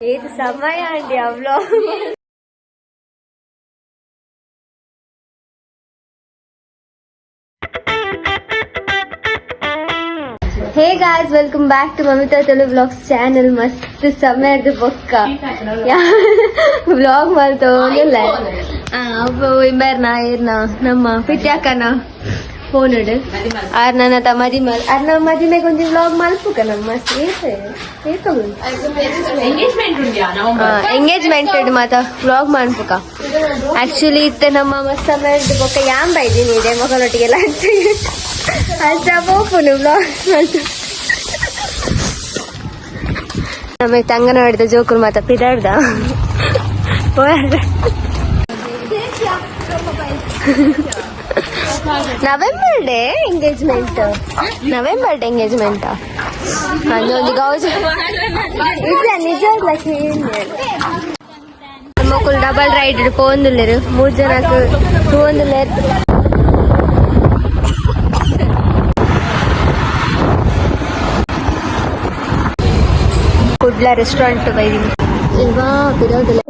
ಏತ್ ಸಮಯ ಅಂಡಿ ಅವ್ಲೋ. Hey guys, welcome back to Mamitha Tulu vlogs channel. ಮಸ್ತ್ ಸಮಯದ ಬೊಕ್ಕ ವ್ಲಾಗ್ ಮಲ್ತೋಂದಿಲ್ಲ. ಇಂಬರ್ನ ಏರ್ನ ನಮ್ಮ ಪಿತ್ಯಾಕನ ಫೋನ್ ಇಡು ಆರ್ ನನ್ನ ತ ಮದಿ ಮಲ್ ಆರ್ನ ಮದಿಮೆಗೆ ಒಂಜಿ ವ್ಲಾಗ್ ಮಲ್ಪುಕ ನಮ್ಮ ಮಸ್ತ್ ಏತ್ ಏತ್. ಎಂಗೇಜ್ಮೆಂಟ್ ಉಂಡ್ಯಾ ನವಂಬರ್? ಎಂಗೇಜ್ಮೆಂಟ್ ಮಾತ ವ್ಲಾಗ್ ಮನ್ಪುಕ. ಆಕ್ಚುಲಿ ಇತ್ತೆ ನಮ್ಮ ಮಸ್ತ್ ಸಮಯದ ಬೊಕ್ಕ ಯಾನ್ ಬೈದೀನಿ ಇದೆ ಮಗನೊಟ್ಟಿಗೆಲ್ಲ ಅಷ್ಟ ಪೋಪುನು ವ್ಲಾಗ್ ಮಲ್ತು. ನಮಗೆ ತಂಗನವಾಡಿದ ಜೋಕುಲು ಮಾತ ಪಿದಾಡ್ದ. November day engagement, November day engagement. ಒಂದು ಗೌಜ್ ಇಲ್ಲ ನಿಜ. ಮಕ್ಕಳು ಡಬಲ್ ರೈಡ್ ಪೋಂದುಲ್ಲೆರ್, ಮೂರ್ ಜನಕ್ ತೂವೊಂದುಲ್ಲೆರ್. ಕುಡ್ಲ ರೆಸ್ಟೋರೆಂಟ್ ಬೈದಿನಿ. ಇಲ್ವಾ ಪಿರೋದಿಲ್ಲ.